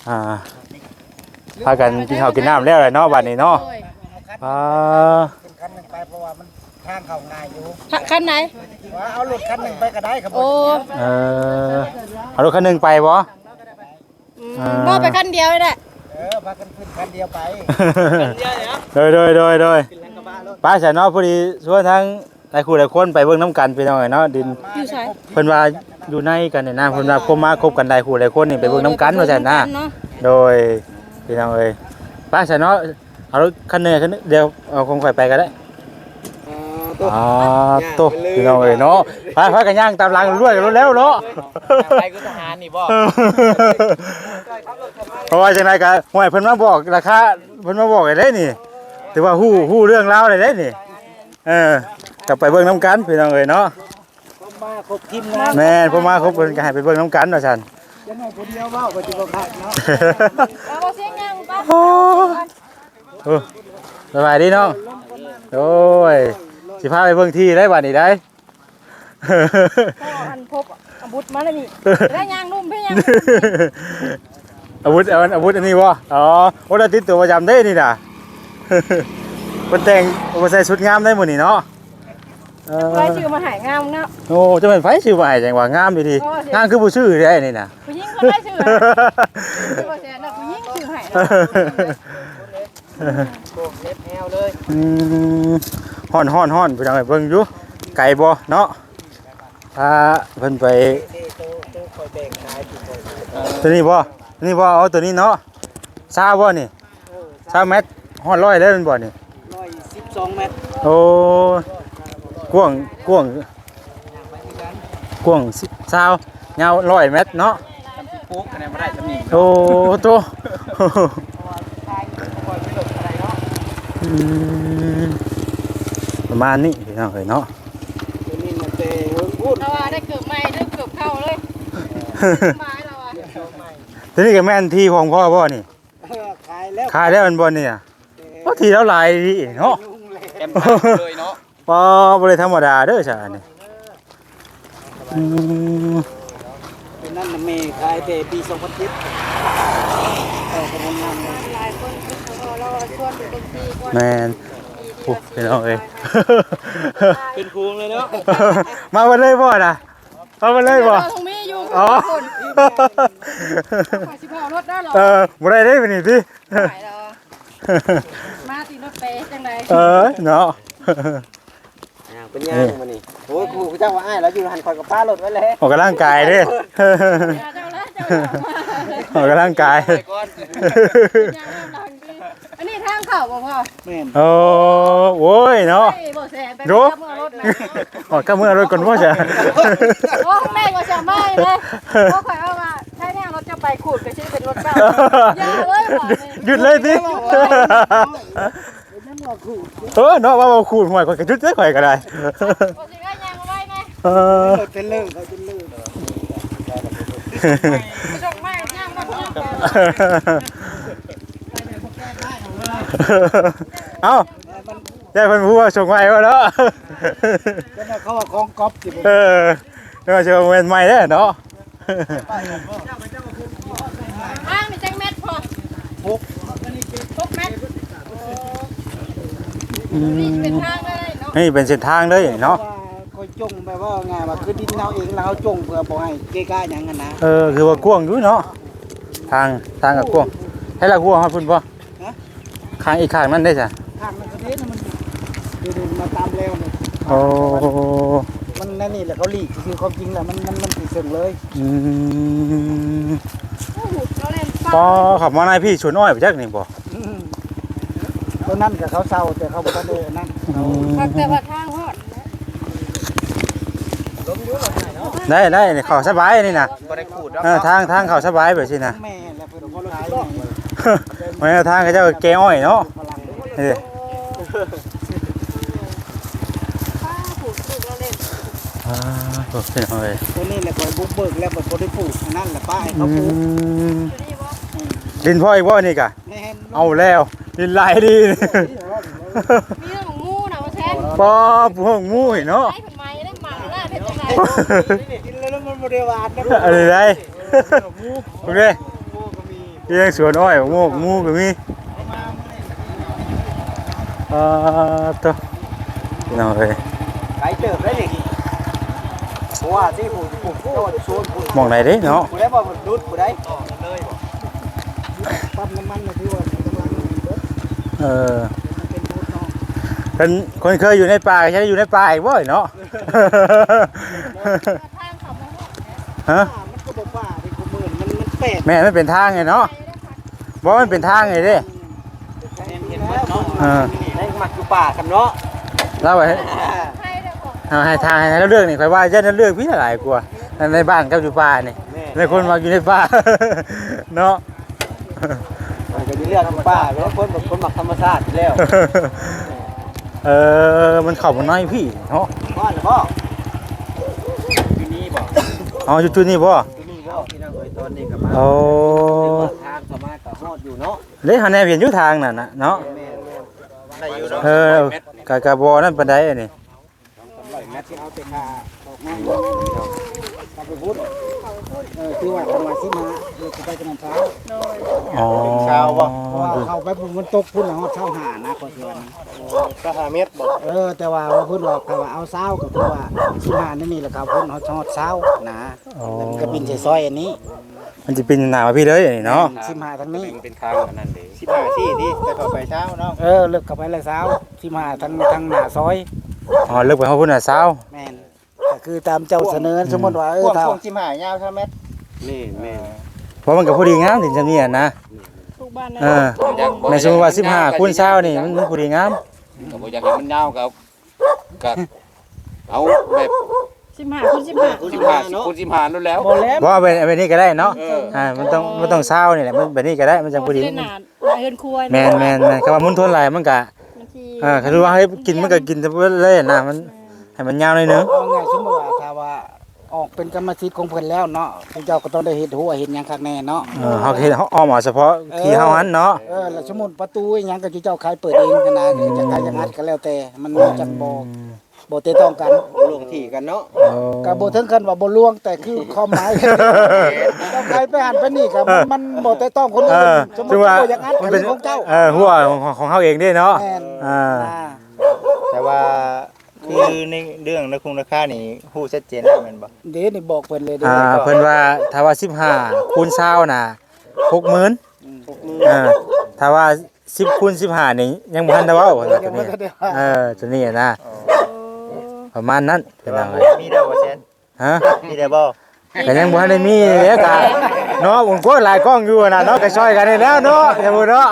ອ່າ ພາກັນກິນເຂົ້າກິນນ້ຳແລ້ວແຫຼະເນາະ ບັດນີ້ເນາະ ໂດຍ ອ່າ ຂຶ້ນຄັນໜຶ່ງໄປ ເພາະວ່າມັນທາງເຂົ້າງ່າຍຢູ່ ຄັນໃດ? ວ່າເອົາລົດຄັນໜຶ່ງໄປກໍໄດ້ ຄັນບໍ່ ໂອ້ ເອີ ເອົາລົດຄັນໜຶ່ງໄປບໍ່? ອືມ ອ່າ ບໍ່ ໄປຄັນດຽວນີ້ແຫຼະ ເອີ ພາກັນຂຶ້ນຄັນດຽວໄປ ໂດຍ ໂດຍ ໂດຍ ໂດຍ ໄປຊະເນາະ ພໍດີຊວນທັງຫຼາຍຄູ່ຫຼາຍຄົນໄປເບິ່ງນຳກັນ ພີ່ນ້ອງເອີຍເນາະ ດິນ ຢູ່ໃສ? ເພິ່ນວ່າຢູ່ໃນກັນນີ້ນະ ເພິ່ນວ່າຄົບມາຄົບກັນຫຼາຍຄູ່ຫຼາຍຄົນນີ້ໄປເບິ່ງນຳກັນ ເອີ ວ່າຊັ້ນນະ ເນາະ ໂດຍ ພີ່ນ້ອງເອີຍ ໄປຊະເນາະ ເອົາລົດຄັນໜຶ່ງ ຄັນໜຶ່ງ ດຽວເອົາຂອງຂ້ອຍໄປກໍໄດ້ ອ່າ ໂຕ ອ່າ ໂຕ ພີ່ນ້ອງເອີຍເນາະ ພາ ພາກັນຍ່າງຕາມຫຼັງລວດກັນແລ້ວເນາະ ໄປຄືທະຫານນີ້ບໍ່ ເພາະວ່າຈັ່ງໃດກໍ ຫ້ວຍ ເພິ່ນມາບອກລາຄາ ເພິ່ນມາບອກໄດ້ນີ້ ຖືວ່າຮູ້ ຮູ້ເລື່ອງລາວໄດ້ນີ້ ເອີ ກໍໄປເບິ່ງນຳກັນ ພີ່ນ້ອງເອີຍເນາະ ມາຄົບທີມງານ ແມ່ນ ເພິ່ນມາຄົບ ເພິ່ນກໍໃຫ້ໄປເບິ່ງນຳກັນວ່າຊັ້ນ ຈະໃຫ້ຜູ້ດຽວເວົ້າກໍຊິບໍ່ຄັກເນາະ ເອົາເອົາສຽງຍັງໄປ ໂອ້ ໂອ້ ສະບາຍດີນ້ອງ ໂອ້ຍ ຊິພາໄປເບິ່ງທີ່ໄດ້ບັດນີ້ໄດ໋ ພໍອັນພົບອາວຸດມາແລ້ວນີ້ ໄດ້ຍ່າງນຸ່ມ ໄປຍ່າງນຸ່ມ ອາວຸດ ອາວຸດອັນນີ້ບໍ່? ອໍ ໂອ້ ລາວຕິດຕົວປະຈຳເດ້ນີ້ນະ ເພິ່ນແຕ່ງ ເພິ່ນໃສ່ຊຸດງາມໄດ໋ມື້ນີ້ເນາະ ເອີ ໃຜຊື້ມາໃຫ້ງາມເນາະ ໂອ້ ຈະແມ່ນໃຜຊື້ມາໃຫ້ ຈັ່ງວ່າງາມຢູ່ຕິ ງາມຄືບໍ່ຊື້ໄດ້ນີ້ນະ ຜູ້ຍິງກໍໄດ້ຊື້ໃຫ້ ບໍ່ແຊນນະ ຜູ້ຍິງຊື້ໃຫ້ ໂອ້ ເນັດແຮວເລີຍ ອືມ ຮ້ອນໆໆ ພີ່ນ້ອງເອີຍ ເບິ່ງຢູ່ ໄກບໍ່ເນາະ ພາເພິ່ນໄປ ໂຕ ໂຕຂ້ອຍແບ່ງຂາຍ ໂຕນີ້ບໍ່? ນີ້ບໍ່? ເອົາໂຕນີ້ເນາະ ຊາວບໍ່ນີ້? ຊາວແມັດ ຮອດຮ້ອຍແລ້ວແມ່ນບໍ່ນີ້? ຮ້ອຍສິບສອງແມັດ ໂອ້ ກວ້າງ ກວ້າງ ກວ້າງຊາວ ຍາວຮ້ອຍແມັດເນາະ ຄັນຊິໂປະກໍໄດ້ ບໍ່ໄດ້ຈຳນີ້ ໂອ້ໂຕ ອືມ ປະມານນີ້ພີ່ນ້ອງເອີຍເນາະ ຕົວນີ້ມາແຕ່ເຫິງພຸ້ນ ລາວວ່າໄດ້ເກີບໃໝ່ ໄດ້ເກີບເກົ່າເລີຍ ສະບາຍລາວວ່າ ຕົວນີ້ກໍແມ່ນທີ່ຂອງພໍ່ບໍ່ນີ້? ເອີ ຂາຍແລ້ວ ຂາຍແລ້ວແມ່ນບໍ່ນີ້? ໂອ້ ທີ່ລາວຫຼາຍດີເນາະ ເຕັມເລີຍເນາະ ອໍ ບໍ່ໄດ້ທຳມະດາເດີຊະອັນນີ້ ອືມ ເປັນນັ້ນນະ ແມ່ຂາຍແຕ່ປີສອງພັນເຈັດ ເອີ ກຳລັງງາມ ຫຼາຍຄົນ ລາວວ່າຊວນໄປເບິ່ງທີ່ກ່ອນ ແມ່ນ ໂອ້ ພີ່ນ້ອງເອີຍ ເປັນພວງເລີຍເນາະ ມາເບິດເລີຍບໍ່ນະ? ເອົາມາເລີຍບໍ່? ເອີ ຕ້ອງມີຢູ່ ອໍ ຂ້ອຍຊິເຜົາລົດໄດ້ເນາະ ເອີ ບໍ່ໄດ້ເດ້ມື້ນີ້ຕິ ໄປແລ້ວ ມາຕິລົດໄປຈັ່ງໃດ ເອີ ເນາະ ຍ່າງເປັນຍ່າງມື້ນີ້ ໂອ້ຍ ຜູ້ເຈົ້າວ່າອ້າຍລາວຢູ່ຫັ້ນ ຂ້ອຍກໍປາລົດໄວ້ແລ້ວ ອອກກຳລັງກາຍເດ້ ເຈົ້າລະ ເຈົ້າລະ ອອກກຳລັງກາຍ ໄປກ່ອນ ຍ່າງນຳຫຼັງຕິ ອັນນີ້ທາງເຂົ້າບໍ່ພໍ່? ແມ່ນ ໂອ້ ໂອ້ຍເນາະ ໂດ ເອີ ບໍ່ແຊນໄປກັບເມືອລົດນະ ອອກກັບເມືອລົດກ່ອນບໍ່ຊະ ໂອ້ ຂ້າງໃນບໍ່ສະບາຍເລີຍ ໂອ້ ຂ້ອຍເອົາວ່າໃຊ້ແນວລົດຈະ ໄປຂູດກໍຊິເປັນລົດເກົ່າ. ຢ່າເລີຍວ່ານີ້ ຢຸດເລີຍຕິ. ເອີ ເນາະ ວ່າ ວ່າຂູດ ຫ້ວຍ ຂ້ອຍກໍຢຸດເລີຍ ຂ້ອຍກໍໄດ້. ບໍ່ຊິໄດ້ຍ່າງໄວແດ່. ເອີ ເທຣນເລີ ເທຣນເລີ ສົ່ງມາຍ່າງມາເພື່ອ ເອົ້າ ແຕ່ເພິ່ນຮູ້ວ່າສົ່ງໃໝ່ບໍ່ເນາະ. ເຈົ້ານາຍເຂົາວ່າຂອງກັອບຊິ. ເອີ ແຕ່ວ່າຊິວ່າແມ່ນໃໝ່ແທ້ເນາະ. ທາງນີ້ຈັກແມັດພໍ່? ຫົກ ຫົກແມັດ. ອືມ ນີ້ເປັນທາງເລີຍເນາະ. ນີ້ເປັນເສັ້ນທາງເລີຍເນາະ. ຂ້ອຍຈົ່ງແບບວ່າງ່າຍວ່າຄືດິນເຮົາເອງ ແລ້ວເຮົາຈົ່ງເພື່ອບໍ່ໃຫ້ເກະກະຫຍັງຫັ້ນນະ. ເອີ ຄືວ່າກວ້າງຢູ່ເນາະ ທາງ ທາງກໍກວ້າງ. ໃຫ້ລາກຫົວຮອດພຸ້ນບໍ່? ຮະ? ຂ້າງອີກຂ້າງນັ້ນເດ້ຊະ? ຂ້າງນັ້ນກໍເດ້ ມັນເດີນມາຕາມແລວນີ້. ໂອ້ ມັນແນວນີ້ແຫຼະ ເຂົາຫຼີກ ຄືຄວາມຈິງແລ້ວ ມັນ ມັນ ມັນຊິເຊິ່ງເລີຍ. ອືມ ໂອ້ໂຫ ເຂົາແລ່ນປ່າ ພໍຂັບມາໃນພີ້ສວນອ້ອຍໄປຈັກນີ້ບໍ່? ອືມ ຕົວນັ້ນກໍເຂົາເຊົ່າ ແຕ່ເຂົາບໍ່ທັນໄດ້ນັ້ນ. ອືມ ຄັກແຕ່ວ່າທາງຮອດ. ໄດ້ ໄດ້ ເຂົ້າສະບາຍນີ້ນະ. ບໍ່ໄດ້ຂູດດອກ. ເອີ ທາງ ທາງເຂົ້າສະບາຍແບບຊີ້ນະ. ແມ່ນແລ້ວ ເພິ່ນບໍ່ຂາຍ. ແມ່ນ ທາງເຂົາເຈົ້າແກ່ອ້ອຍເນາະ. ນີ້ ອ່າ ໂອ້ ພີ່ນ້ອງເອີຍ ຕົວນີ້ແຫຼະຂ້ອຍບຸກເບີກແລ້ວ ບໍ່ໄດ້ປູກ ອັນນັ້ນແຫຼະ ປ້າໃຫ້ເຂົາປູກ. ອືມ ດິນພໍ່ອີກບໍ່ນີ້ກະ? ແມ່ນ ເອົາແລ້ວ ດິນຫຼາຍດີ. ມີຫອງໝູນະ ວ່າແຊນ ປໍ ຫອງໝູເນາະ. ໄໝເດ້ ໝາລາດເຮັດຈັ່ງໃດ? ກິນແລ້ວມັນບໍ່ໄດ້ຫວານນະ. ອັນນີ້ໄດ໋ ໂອເຄ ເຮັດສວນອ້ອຍ ໝວກໝູກໍມີ. ອ່າ ໂຕ ພີ່ນ້ອງເອີຍ ໄກເຕີບເດ້ນີ້. ເພາະວ່າທີ່ຜູ້ ຜູ້ ຜູ້ ໂຊນຜູ້ ໝ່ອງໃດເດ້ເນາະ ຜູ້ໃດບໍ່ຫຼຸດຜູ້ໃດ. ປ້ຳນ້ຳມັນນະ ຄືວ່າກຳລັງເບິດ. ເອີ ເປັນບຸນເນາະ ເປັນຄົນເຄີຍຢູ່ໃນປ່າ ຍັງໄດ້ຢູ່ໃນປ່າອີກບໍ່ເນາະ? ຮະ? ມັນກໍບໍ່ປ່າເດ້ ຄືມື້ນີ້ມັນ ມັນແປກ. ແມ່ນ ມັນເປັນທາງໄງເນາະ. ບໍ່ ມັນເປັນທາງໄງເດ້. ເອີ ໃນມັກຢູ່ປ່າຊັ້ນເນາະ. ລາວວ່າໃຫ້ ເຮົາໃຫ້ທາງໃຫ້ລາວເລືອກນີ້ ຂ້ອຍວ່າຢ້ານລາວເລືອກພີ້ຫຼາຍກວ່າ ໃນ ໃນບ້ານກັບຢູ່ປ່ານີ້. ແມ່ນ ໃນຄົນມັກຢູ່ໃນປ່າເນາະ. ມັນກໍຢູ່ເລື່ອງປ່າແລ້ວ ຄົນ ຄົນມັກທຳມະຊາດຢູ່ແລ້ວ. ເອີ ມັນເຂົ້າມາໃນພີ້ເນາະ. ຮອດແລ້ວບໍ່? ຢູ່ນີ້ບໍ່? ອໍ ຢູ່ຈຸດນີ້ບໍ່? ຢູ່ນີ້ບໍ່? ພີ່ນ້ອງເອີຍ ຕອນນີ້ກໍມາ ໂອ້ ທາງເຂົ້າມາກໍຮອດຢູ່ເນາະ. ເດ້ ຫາແນວເຫັນຢູ່ທາງນັ້ນນະເນາະ. ແມ່ນໆ ໄດ້ຢູ່ເນາະ. ເອີ ກໍ ກໍບໍ່ນັ້ນປານໃດອັນນີ້. ສອງສາມຮ້ອຍແມັດ ຊິເອົາແຕ່ຄ່າອອກງານ ເຂົ້າໄປພຸ້ນ. ເອີ ຄືວ່າຄັນວ່າສິບຫ້າ ລົດເຂົ້າໄປປະມານຊາວ. ອໍ ຊາວບໍ່? ເພາະວ່າເຂົ້າໄປພຸ້ນມັນຕົກພຸ້ນ ຮອດຊາວຫ້ານະ ກໍຄືວ່າ ຊາວຫ້າແມັດບໍ່? ເອີ ແຕ່ວ່າພຸ້ນວ່າ ຖ້າວ່າເອົາຊາວ ກໍຄືວ່າສິບຫ້ານີ້ ແລ້ວເຂົ້າພຸ້ນຮອດ ຮອດຊາວນະ. ອໍ ແລ້ວມັນກໍປິ່ນໃສ່ຊອຍອັນນີ້ ມັນຊິປິ່ນໜ້າມາພີ້ເລີຍນີ້ເນາະ. ສິບຫ້າທາງນີ້ ເປັນ ເປັນທາງອັນນັ້ນເດ້. ສິບຫ້າຊີ້ຕິ ແຕ່ເຂົ້າໄປຊາວເນາະ. ເອີ ເລິກເຂົ້າໄປແລ້ວຊາວ. ສິບຫ້າທາງ ທາງໜ້າຊອຍ. ອໍ ເລິກໄປຮອດພຸ້ນນະຊາວ. ແມ່ນ ກໍຄືຕາມເຈົ້າສະເໜີ. ອືມ ສົມມຸດວ່າ ເອີ ຖ້າ ກວ້າງສິບຫ້າ ຍາວຊາວແມັດ. ແມ່ນ ແມ່ນ. ເພາະມັນກໍພໍດີງາມ ດິນຊ່ຳນີ້ນະ. ທຸກບ້ານນະ. ເອີ ແມ່ນ ສົມມຸດວ່າສິບຫ້າຄູນຊາວນີ້ ມັນ ມັນພໍດີງາມ. ກໍບໍ່ຢາກໃຫ້ມັນຍາວ ກໍ ກໍເອົາແບບ ສິບຫ້າຄູນສິບຫ້າ ສິບຫ້າ ຄູນສິບຫ້າໂລດແລ້ວ. ບໍ່ແລ້ວ ບໍ່ ເອົາແບບ ແບບນີ້ກໍໄດ້ເນາະ. ເອີ ອ່າ ມັນຕ້ອງ ມັນຕ້ອງຊາວນີ້ແຫຼະ ມັນແບບນີ້ກໍໄດ້ ມັນຈັ່ງພໍດີ. ມັນຊິໄດ້ໜ້າ ໜ້າເຮືອນຄົວ. ແມ່ນໆໆ ຄຳວ່າມຸນທົນຫຼາຍມັນກະ ມັນຊິ ເອີ ຄັນວ່າໃຫ້ກິນມັນກະກິນແຕ່ເບິດເລີຍນະ ມັນ ອືມ ໃຫ້ມັນຍາວໜ້ອຍໜຶ່ງ. ເອົາງ່າຍ ສົມມຸດວ່າຖ້າວ່າອອກເປັນກຳມະສິດຂອງເພິ່ນແລ້ວເນາະ ເຂົາເຈົ້າກໍຕ້ອງໄດ້ເຮັດຮົ້ວເຮັດຫຍັງຄັກແນ່ເນາະ. ເອີ ເຮົາກໍເຮັດ ເຮົາອ້ອມເອົາສະເພາະທີ່ເຮົາຫັ້ນເນາະ. ເອີ ແລ້ວສົມມຸດປະຕູອີ່ຫຍັງກໍເຈົ້າຂາຍເປີດເອງຫັ້ນນະ ອືມ ຈະຂາຍຈະອັດກໍແລ້ວແຕ່ ມັນ ມັນຈັ່ງບໍ່ ບໍ່ແຕະຕ້ອງກັນ ບໍ່ລົງທີ່ກັນເນາະ. ໂອ້ ກໍບໍ່ເຖິງຂັ້ນວ່າບໍ່ລວງ ແຕ່ຄືຄວາມໝາຍ ເຈົ້າຂາຍໄປຫັ້ນໄປນີ້ກໍ ເອີ ມັນ ມັນບໍ່ແຕະຕ້ອງຄົນອື່ນ. ເອີ ສົມມຸດວ່າບໍ່ຢາກອັດ ມັນເປັນຂອງເຈົ້າ ເອີ ຮົ້ວຂອງ ຂອງເຮົາເອງເດ້ເນາະ. ແມ່ນ ອ່າ ແຕ່ວ່າ ຄືໃນເລື່ອງລາຄາຄົງລາຄານີ້ຮູ້ຊັດເຈນແລ້ວແມ່ນບໍ່? ເດ້ ນີ້ບອກເພິ່ນເລີຍເດ້. ອ່າ ເພິ່ນວ່າຖ້າວ່າສິບຫ້າຄູນຊາວນະ ຫົກໝື່ນ. ອືມ ຫົກໝື່ນ. ອ່າ ຖ້າວ່າສິບຄູນສິບຫ້ານີ້ຍັງບໍ່ທັນໄດ້ເວົ້າ ເພິ່ນວ່າຕົວນີ້. ຍັງບໍ່ທັນໄດ້ເວົ້າ. ເອີ ຕົວນີ້ນະ. ອໍ ປະມານນັ້ນ ແຕ່ວ່າມີແລ້ວບໍ່ແຊນ? ຮະ? ມີແລ້ວບໍ່? ກໍຍັງບໍ່ທັນໄດ້ມີເດ້ກະເນາະ. ໂອ້ຍ ຫຼາຍກ້ອງຢູ່ຫັ້ນນະເນາະ ກໍຊ່ອຍກັນນີ້ແຫຼະເນາະ ຢ່າເບິ່ງເນາະ.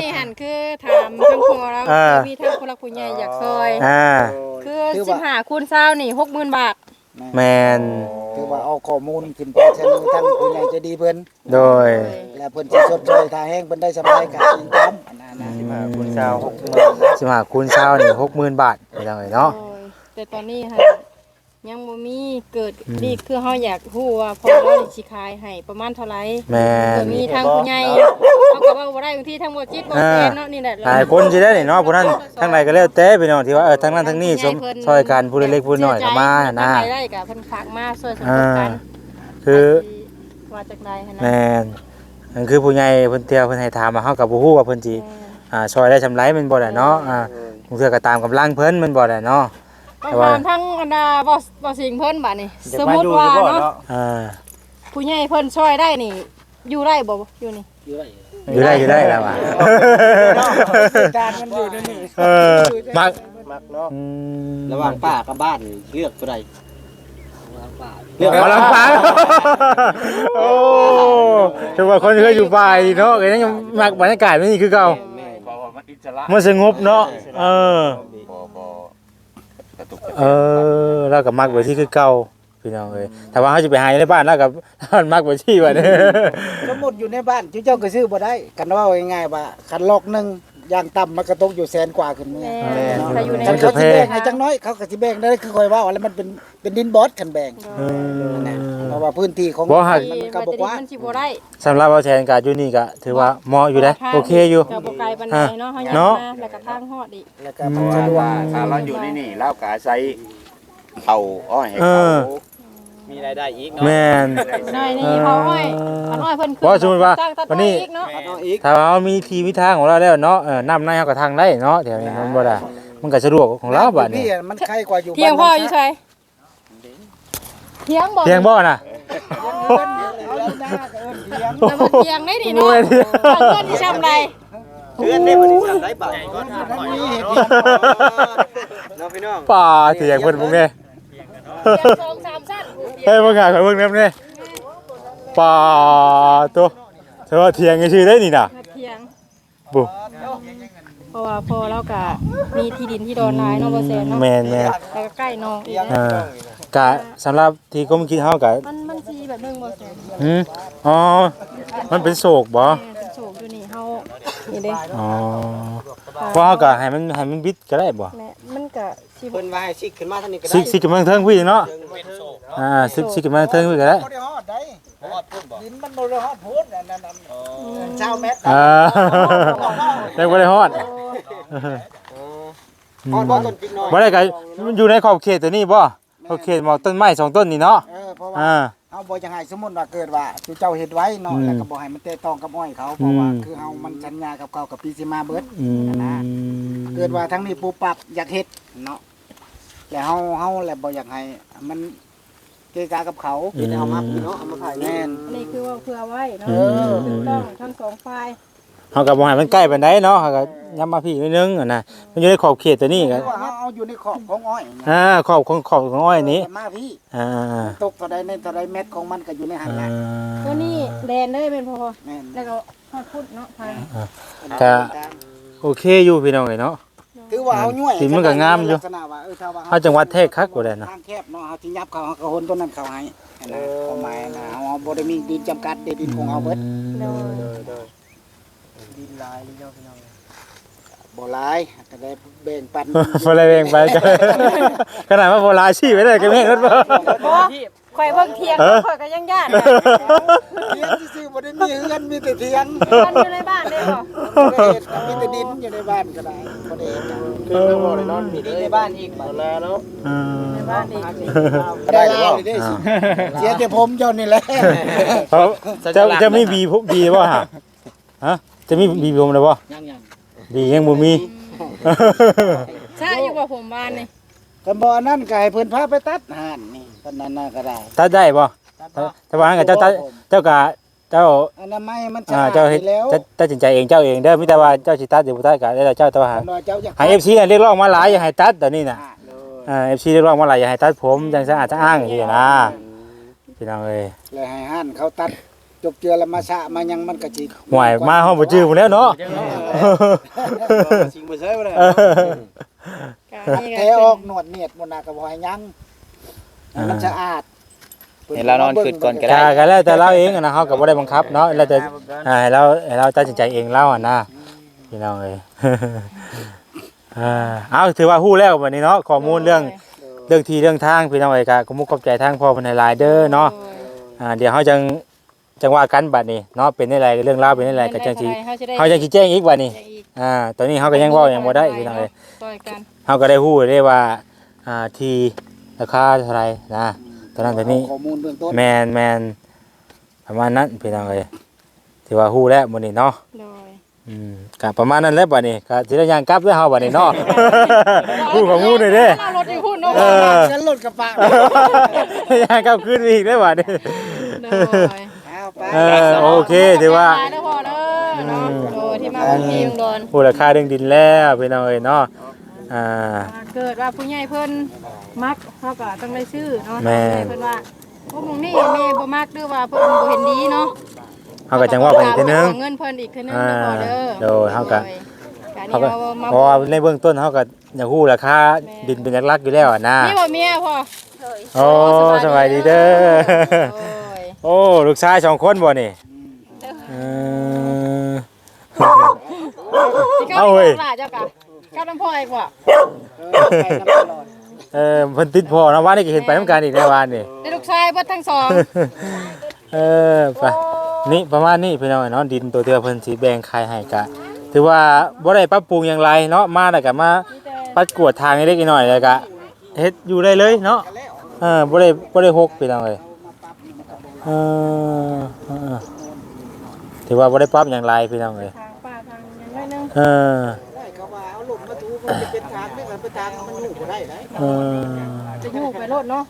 ນີ້ຫັ້ນຄືຖາມທາງພໍ່ລາວ ເອີ ມີທາງຜູ້ຫຼັກຜູ້ໃຫຍ່ຢາກຊ່ອຍ. ອ່າ ຄືສິບຫ້າຄູນຊາວນີ້ ຫົກໝື່ນບາດ. ແມ່ນ ຖືວ່າເອົາຂໍ້ມູນຂຶ້ນໄປສະເໜີທາງຜູ້ໃຫຍ່ໃຈດີເພິ່ນ ໂດຍ ແລະເພິ່ນຊິຊົດຊ່ອຍຄ່າແຮງເພິ່ນໄດ້ສ່ຳໃດກໍອີງຕາມອັນນັ້ນນະ ສິບຫ້າຄູນຊາວ ຫົກໝື່ນ ສິບຫ້າຄູນຊາວນີ້ ຫົກໝື່ນບາດ ພີ່ນ້ອງເອີຍເນາະ ໂດຍ ແຕ່ຕອນນີ້ຫັ້ນ ຍັງບໍ່ມີເກີດ ອືມ ນີ້ຄືເຮົາຢາກຮູ້ວ່າພໍ່ລາວນີ້ຊິຂາຍໃຫ້ປະມານເທົ່າໃດ ແມ່ນ ເກີດມີທາງຜູ້ໃຫຍ່ ເຮົາກໍເວົ້າບໍ່ໄດ້ ບາງທີທາງບໍ່ຈິດບໍ່ແມ່ນເນາະ ນີ້ແຫຼະ ຫຼາຍຄົນຊິໄດ້ນີ້ເນາະ ຜູ້ນັ້ນທາງໃດກໍແລ້ວແຕ່ພີ່ນ້ອງ ທີ່ວ່າ ເອີ ທາງນັ້ນທາງນີ້ ຊ່ອຍກັນຜູ້ເລັກຜູ້ນ້ອຍເຂົ້າມາຫັ້ນນະ ທາງໃດໄດ້ກໍເພິ່ນຝາກມາຊ່ວຍສົມທົບກັນ ຄືວ່າຈັ່ງໃດຫັ້ນນະ ແມ່ນ ອັນຄືຜູ້ໃຫຍ່ເພິ່ນ ເທື່ອເພິ່ນໃຫ້ຖາມ ເຮົາກໍບໍ່ຮູ້ວ່າເພິ່ນຊິ ແມ່ນ ອ່າ ຊ່ອຍໄດ້ສ່ຳໃດແມ່ນບໍ່ລະເນາະ ອ່າ ບາງເທື່ອກໍຕາມກຳລັງເພິ່ນແມ່ນບໍ່ລະເນາະ ຕ້ອງຖາມທາງອັນນ່າ ບໍ່ ບໍ່ສິງເພິ່ນບາດນີ້ ຢາກມາຢູ່ຢູ່ບໍ່ເນາະ ສົມມຸດວ່າເນາະ ອ່າ ຜູ້ໃຫຍ່ເພິ່ນຊ່ອຍໄດ້ນີ້ ຢູ່ໄດ້ບໍ່ ຢູ່ນີ້ ຢູ່ໄດ້ ຢູ່ໄດ້ ຢູ່ໄດ້ລະວ່າ ເອີ ມັກ ມັກເນາະ ອືມ ລະຫວ່າງປ່າກັບບ້ານນີ້ເລືອກຕົວໃດ ເລືອກ ເລືອກ ເອົາລຳປາງ ໂອ້ ຖືວ່າຄົນເຄີຍຢູ່ປ່າອີກເນາະ ກໍຍັງມັກບັນຍາກາດແບບນີ້ຄືເກົ່າ ແມ່ນ ມັນສະຫງົບເນາະ ເອີ ບໍ່ ບໍ່ ກະຕຸກກະແຕ ເອີ ລາວກໍມັກແບບນີ້ຄືເກົ່າ ພີ່ນ້ອງເອີຍ ຖ້າວ່າເຮົາຊິໄປຫາຢູ່ໃນບ້ານ ລາວກໍມັກແບບນີ້ບັດນີ້ ສົມມຸດຢູ່ໃນບ້ານ ເຈົ້າກໍຊື້ບໍ່ໄດ້ ຄັນເວົ້າງ່າຍໆວ່າ ຄັນລັອກໜຶ່ງ ຢ່າງຕ່ຳມັນກໍຕົກຢູ່ແສນກວ່າຂຶ້ນເມືອ ແມ່ນ ຖ້າຢູ່ໃນ ເຂົາຊິແບ່ງໃຫ້ຈັກໜ້ອຍ ເຂົາກໍຊິແບ່ງໄດ້ ຄືຂ້ອຍເວົ້າ ແລ້ວມັນເປັນ ເປັນດິນບອດ ຄັນແບ່ງ ເອີ ເພາະວ່າພື້ນທີ່ຂອງ ບໍ່ຫາກ ມັນກໍບໍ່ກວ້າງ ມັນຊິບໍ່ໄດ້ ສຳລັບເວົ້າແສນກໍຢູ່ນີ້ກໍຖືວ່າເໝາະຢູ່ເດ້ ໂອເຄຢູ່ ກໍບໍ່ໄກປານໃດເນາະ ເຮົາຍ່າງມາ ແລ້ວກໍທາງຮອດອີກ ແລ້ວກໍມັນສະດວກ ຖ້າລາວຢູ່ໃນນີ້ ລາວກໍອາໄສເອົາອ້ອຍໃຫ້ເຂົາ ເອີ ມີລາຍໄດ້ອີກເນາະ ແມ່ນ ໜ້ອຍນີ້ເຮົາອ້ອຍ ເອີ ເອົາອ້ອຍເພິ່ນຂຶ້ນ ວ່າສົມມຸດວ່າ ບັດນີ້ ເນາະ ຖ້າເຮົາມີທີ່ມີທາງຂອງລາວແລ້ວເນາະ ເອີ ນ້ຳໃນເຮົາກໍທາງໄດ້ເນາະ ແຖວນີ້ມັນບໍ່ໄດ້ ມັນກໍສະດວກຂອງລາວບັດນີ້ ມັນໄຄກວ່າຢູ່ ທຽງພໍ່ຢູ່ໃສ? ທຽງບໍ່? ທຽງບໍ່ນະ? ທຽງເພິ່ນ ເຮົາຢູ່ນາກໍເອີ້ນທຽງ ແຕ່ວ່າທຽງໄດ້ນີ້ເນາະ ໂອ້ຍ ເຮົາເອີ້ນຊິຊ່ຳໃດ? ເຮືອນນີ້ມັນຊິຊ່ຳໃດບາດ ເນາະພີ່ນ້ອງ ປ້າ ທຽງເພິ່ນພຸ້ນເດ້ ທຽງສອງສາມຊັ້ນ ເຮີ້ຍ ເບິ່ງຫາຂ້ອຍເບິ່ງນຳແດ່ ປ້າໂຕ ແຕ່ວ່າທຽງຊື່ໄດ໋ນີ້ນະ ທຽງ ບໍ່ ເພາະວ່າພໍ່ລາວກະມີທີ່ດິນທີ່ດອນຫຼາຍເນາະ ບໍ່ແສນເນາະ ແມ່ນໆ ແລ້ວກະໃກ້ໜອງອີກ ເອີ ກະສຳລັບທີ່ຄວາມຄິດເຮົາກະ ມັນ ມັນຊິແບບໜຶ່ງບໍ່ແສນ ຫື ອໍ ມັນເປັນໂສກບໍ່ ແມ່ນ ເປັນໂສກຢູ່ນີ້ເຮົາ ນີ້ເດ້ ອໍ ເພາະເຮົາກະໃຫ້ມັນ ໃຫ້ມັນບິດກະໄດ້ບໍ່ ແມ່ນ ມັນກະຊິ ເພິ່ນວ່າໃຫ້ຊິກຂຶ້ນມາທາງນີ້ກະໄດ້ ຊິກ ຊິກຂຶ້ນມາເທິງພີ້ເນາະ ອ່າ ຊິກ ຊິກຂຶ້ນມາເທິງພີ້ກະໄດ້ ບໍ່ໄດ້ຮອດໄດ໋ ຮອດພຸ້ນບໍ່? ດິນມັນບໍ່ໄດ້ຮອດພຸ້ນ ອັນນັ້ນ ຊາວແມັດ ເອີ ຍັງບໍ່ໄດ້ຮອດ ຮອດບໍ່ຕົ້ນຈິກນ້ອຍ ບໍ່ໄດ້ກະຢູ່ໃນຂອບເຂດຕົວນີ້ບໍ່? ຂອບເຂດໝາກຕົ້ນໄມ້ສອງຕົ້ນນີ້ເນາະ ເອີ ເພາະວ່າ ອ່າ ເຮົາບໍ່ຢາກໃຫ້ ສົມມຸດວ່າເກີດວ່າເຈົ້າເຮັດໄວ້ເນາະ ອືມ ແລ້ວກໍບໍ່ໃຫ້ມັນແຕະຕ້ອງກັບອ້ອຍເຂົາ ເພາະວ່າ ອືມ ຄືເຮົາມັນສັນຍາກັບເຂົາກັບປີຊິມາເບິດ ອືມ ຫັ້ນນະ ເກີດວ່າທາງນີ້ປຸບປັບຢາກເຮັດເນາະ ແລ້ວເຮົາ ເຮົາແຫຼະບໍ່ຢາກໃຫ້ມັນ ເກະກະກັບເຂົາ ເຮັດໃຫ້ເຮົາມັກເນາະ ເອົາມາຂາຍ ແມ່ນ ອັນນີ້ຄືເວົ້າເພື່ອໄວ້ເນາະ ເອີ ຖືກຕ້ອງທັງສອງຝ່າຍ ເຮົາກໍບໍ່ໃຫ້ມັນໃກ້ປານໃດເນາະ ເຮົາກໍ ເອີ ຍັບມາພີ້ໜ້ອຍໜຶ່ງຫັ້ນນະ ມັນຢູ່ໃນຂອບເຂດຕົວນີ້ກໍ ຄືວ່າເຮົາເອົາຢູ່ໃນຂອບຂອງອ້ອຍນະ ອ່າ ຂອບຂອງ ຂອບຂອງອ້ອຍນີ້ ເອີ ມາພີ້ ອ່າໆໆ ຕົກເທົ່າໃດໃນເທົ່າໃດແມັດຂອງມັນກໍຢູ່ໃນຫັ້ນແຫຼະ ອ່າ ຕົວນີ້ແດນເລີຍແມ່ນບໍ່ພໍ່? ແມ່ນ ແລ້ວກໍຮອດພຸ້ນເນາະ ທາງ ອ່າ ກໍໂອເຄຢູ່ພີ່ນ້ອງເອີຍເນາະ ຖືວ່າເຮົາຍ້ວຍ ດິນມັນກໍງາມຢູ່ ລັກສະນະວ່າ ເອີ ຖ້າວ່າເຮົາ ເຮົາຈັງຫວັດແທກຄັກກວ່າແລ້ວນະ ທາງແຄບເນາະ ເຮົາຊິຫຍັບເຂົາ ເຮົາກໍຫົນຕົວນັ້ນເຂົ້າໃຫ້ ເອີ ຄວາມໝາຍນະ ເຮົາບໍ່ໄດ້ມີດິນຈຳກັດເດ້ ດິນຂອງເຮົາເບິດ ອືມ ໂດຍ ໂດຍ ໂດຍ ດິນຫຼາຍຢູ່ເນາະພີ່ນ້ອງ ບໍ່ຫຼາຍ ກໍໄດ້ແບ່ງປັນ ບໍ່ໄດ້ແບ່ງປັນກັນ ຂະໜາດວ່າບໍ່ຫຼາຍ ຊີ້ໄປໄດ້ກໍແມ່ນໝົດບໍ່? ບໍ່ ຂ້ອຍເບິ່ງຖຽງ ເອີ ຂ້ອຍກໍຍັງຢ້ານ ຖຽງຊື່ໆ ບໍ່ໄດ້ມີເຮືອນ ມີແຕ່ຖຽງ ເຮືອນຢູ່ໃນບ້ານເດ້ບໍ່? ບໍ່ໄດ້ເຮັດ ມີແຕ່ດິນຢູ່ໃນບ້ານກໍໄດ້ ບໍ່ໄດ້ເຮັດຫຍັງ ຄືບໍ່ໄດ້ນອນ ມີດິນໃນບ້ານອີກ ບ້ານນາເນາະ ເອີ ໃນບ້ານອີກ ໄດ້ຫຼາຍເດ້ ອ່າ ເສຍແຕ່ຜົມເຈົ້ານີ້ແຫຼະ ເຈົ້າ ເຈົ້າມີຫວີຜົມ ຫວີບໍ່ຫະ? ຮະ ຈະມີຫວີຜົມແລ້ວບໍ່? ຍັງໆ ຫວີຍັງບໍ່ມີ ຊ້າຢູ່ບໍ່ຜົມບານນີ້? ຄັນບໍ່ອັນນັ້ນກໍໃຫ້ເພິ່ນພາໄປຕັດຮ້ານນີ້ ຄັນນັ້ນນະກໍໄດ້ ຕັດໄດ້ບໍ່? ແຕ່ວ່າຫັ້ນກໍເຈົ້າຕັດ ເຈົ້າກໍ ເຈົ້າ ອະນາໄມມັນສະອາດ ເຈົ້າເຮັດ ຕັດສິນໃຈເອງເຈົ້າເອງເດີ ມີແຕ່ວ່າເຈົ້າຊິຕັດຫຼືບໍ່ຕັດກໍແລ້ວແຕ່ເຈົ້າ ແຕ່ວ່າໃຫ້ເອັຟຊີຮຽກຮ້ອງມາຫຼາຍ ຢາກໃຫ້ຕັດຕອນນີ້ນະ ອ່າ ເອັຟຊີຮຽກຮ້ອງມາຫຼາຍ ຢາກໃຫ້ຕັດຜົມ ຈັ່ງສະອາດສະອ້າງຊີ້ນະ ພີ່ນ້ອງເອີຍ ແລ້ວໃຫ້ຮ້ານເຂົາຕັດ ຈົກເຈືອລະມາສະມາຫຍັງມັນກໍຊິ ຫ້ວຍ ມາຮອດບໍ່ຈື່ພຸ້ນແລ້ວເນາະ ຊິງບໍ່ເຊີຍບໍ່ໄດ້ ເອີ ແທ້ອອກໜວດໜຽດໝົດນະກໍບໍ່ໃຫ້ຍັງ ໃຫ້ມັນສະອາດ ໃຫ້ລາວນອນຄຶດກ່ອນກໍໄດ້ ກໍ ກໍແລ້ວແຕ່ລາວເອງນະ ເຮົາກໍບໍ່ໄດ້ບັງຄັບເນາະ ແລ້ວແຕ່ ອ່າ ໃຫ້ລາວ ໃຫ້ລາວຕັດສິນໃຈເອງລາວຫັ້ນນະ ພີ່ນ້ອງເອີຍ. ອ່າ ເອົາ ຖືວ່າຮູ້ແລ້ວບັດນີ້ເນາະ ຂໍ້ມູນເລື່ອງ ໂດຍ ເລື່ອງທີ່ເລື່ອງທາງ ພີ່ນ້ອງເອີຍ ກໍຂອບມຸກຂອບໃຈທາງພໍ່ເພິ່ນຫຼາຍໆເດີເນາະ. ໂດຍ ອ່າ ດຽວເຮົາຈັ່ງ ຈັ່ງວ່າກັນບັດນີ້ເນາະ ເປັນແນວໃດ ເລື່ອງລາວເປັນແນວໃດ ກໍຈັ່ງຊິ ເຮົາຈັ່ງຊິແຈ້ງອີກບັດນີ້. ອ່າ ຕອນນີ້ເຮົາກໍຍັງເວົ້າຫຍັງບໍ່ໄດ້ ພີ່ນ້ອງເອີຍ ຊ່ອຍກັນ ເຮົາກໍໄດ້ຮູ້ເດ້ວ່າ ອ່າ ທີ່ລາຄາເທົ່າໃດນະ ຕອນນັ້ນຕອນນີ້ ຂໍ້ມູນເບື້ອງຕົ້ນ ແມ່ນໆ ປະມານນັ້ນ ພີ່ນ້ອງເອີຍ ຖືວ່າຮູ້ແລ້ວມື້ນີ້ເນາະ. ໂດຍ ອືມ ກະປະມານນັ້ນແຫຼະບັດນີ້ ກະຊິໄດ້ຍ່າງກັບແລ້ວເຮົາບັດນີ້ເນາະ ຮູ້ຂໍ້ມູນແລ້ວເດ້ ເອົາລົດຢູ່ພຸ້ນເນາະ ເອີ ເຊີນລົດກະປະ ຍ່າງກັບຄືນອີກແລ້ວບັດນີ້. ໂດຍ ເອົາໄປ ເອີ ໂອເຄ ຖືວ່າ ຫຼາຍແລ້ວພໍ່ເດີ ອືມ ໂດຍ ທີ່ມາ ອັນ ທີ່ລຸງດອນ ຮູ້ລາຄາເລື່ອງດິນແລ້ວ ພີ່ນ້ອງເອີຍເນາະ. ອ່າ ເກີດວ່າຜູ້ໃຫຍ່ເພິ່ນມັກ ເຮົາກໍຕ້ອງໄດ້ຊື້ເນາະ ແມ່ນ ເພິ່ນວ່າ ໂອ້ ໝ່ອງນີ້ແມ່ບໍ່ມັກ ຫຼືວ່າເພິ່ນບໍ່ເຫັນດີເນາະ ເຮົາກໍຈັ່ງເວົ້າໄປອີກເທື່ອໜຶ່ງ ເງິນເພິ່ນອີກເທື່ອໜຶ່ງ ອ່າ ເດີພໍ່ເດີ. ໂດຍ ເຮົາກໍ ໂດຍ ເຮົາກໍ ອັນນີ້ເຮົາມາ ເພາະວ່າໃນເບື້ອງຕົ້ນເຮົາກໍຢາກຮູ້ລາຄາ ແມ່ນ ດິນເປັນຫຼັກໆຢູ່ແລ້ວຫັ້ນນະ. ມີບໍ່ເມຍພໍ່? ໂອ້ ໂອ້ ສະບາຍດີເດີ. ໂດຍ ໂອ້ ລູກຊາຍສອງຄົນບໍ່ນີ້? ເອີ ເອົາເວີຍ ເຈົ້າກະກັບນຳພໍ່ອີກບໍ່? ເອີ ເພິ່ນຕິດພໍ່ເນາະ ວານນີ້ກໍເຫັນໄປນຳກັນອີກໃນວານນີ້ ໄດ້ລູກຊາຍເບິດທັງສອງ. ເອີ ໄປ ນີ້ປະມານນີ້ພີ່ນ້ອງເນາະ ດິນໂຕທີ່ວ່າເພິ່ນຊິແບ່ງຂາຍໃຫ້ກະ ຖືວ່າບໍ່ໄດ້ປັບປຸງຫຍັງຫຼາຍເນາະ ມາແລ້ວກະມາປັດກວາດທາງເລັກໆນ້ອຍໆ ແລ້ວກະເຮັດຢູ່ໄດ້ເລີຍເນາະ. ເອີ ບໍ່ໄດ້ ບໍ່ໄດ້ຮົກພີ່ນ້ອງເອີຍ. ເອີ ເອີ ເອີ ຖືວ່າບໍ່ໄດ້ປັບຫຍັງຫຼາຍພີ່ນ້ອງເອີຍ ທາງປ່າທາງຫຍັງໜ້ອຍໜຶ່ງ. ເອີ ເຂົາວ່າເອົາລົມມາຖູ ມັນຈະເປັນທາງນີ້ ມັນເປັນທາງ ມັນຍູ້ບໍ່ໄດ້ໃດ. ເອີ ຈະຍູ້ໄປໂລດເນາະ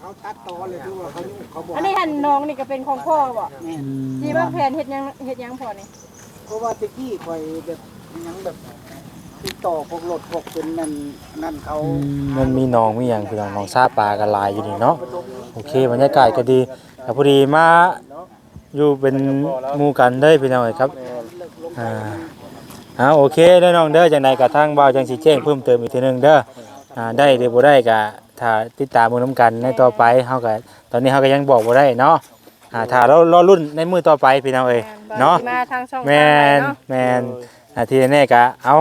ເຂົາຕັດຕໍ່ເລີຍ ຄືວ່າເຂົາຍູ້ ເຂົາບໍ່ ອັນນີ້ຫັ້ນ ໜອງນີ້ກໍເປັນຂອງພໍ່ບໍ່? ແມ່ນ ອືມ ທີ່ວາງແຜນເຮັດຫຍັງ ເຮັດຫຍັງພໍ່ນີ້? ເພາະວ່າແຕ່ກີ້ຂ້ອຍແບບຫຍັງແບບຕິດຕໍ່ພວກລົດພວກເປັນນັ້ນ ນັ້ນເຂົາ ອືມ ມັນມີໜອງມີຫຍັງພີ່ນ້ອງ ໜອງຊາປາກໍຫຼາຍຢູ່ນີ້ເນາະ. ໂອເຄ ບັນຍາກາດກໍດີ ກໍພໍດີມາຢູ່ເປັນໝູ່ກັນເດີພີ່ນ້ອງເອີຍຄັບ. ອ່າ ເອົາ ໂອເຄເດີນ້ອງເດີ ຈັ່ງໃດກໍທາງບ່າວຈັ່ງຊິແຈ້ງເພີ່ມເຕີມອີກເທື່ອໜຶ່ງເດີ. ອ່າ ໄດ້ຫຼືບໍ່ໄດ້ກໍຖ້າຕິດຕາມເບິ່ງນຳກັນໃນຕໍ່ໄປ ເຮົາກໍ ຕອນນີ້ເຮົາກໍຍັງບອກບໍ່ໄດ້ເນາະ. ອ່າ ຖ້າລໍ ລໍລຸ້ນໃນມື້ຕໍ່ໄປພີ່ນ້ອງເອີຍ ແມ່ນ ເນາະ ວ່າຊິມາທາງຊ່ອງ ແມ່ນ ທາງໃດເນາະ ແມ່ນ. ອ່າ ທີ່ແນ່ໆກໍເອົາ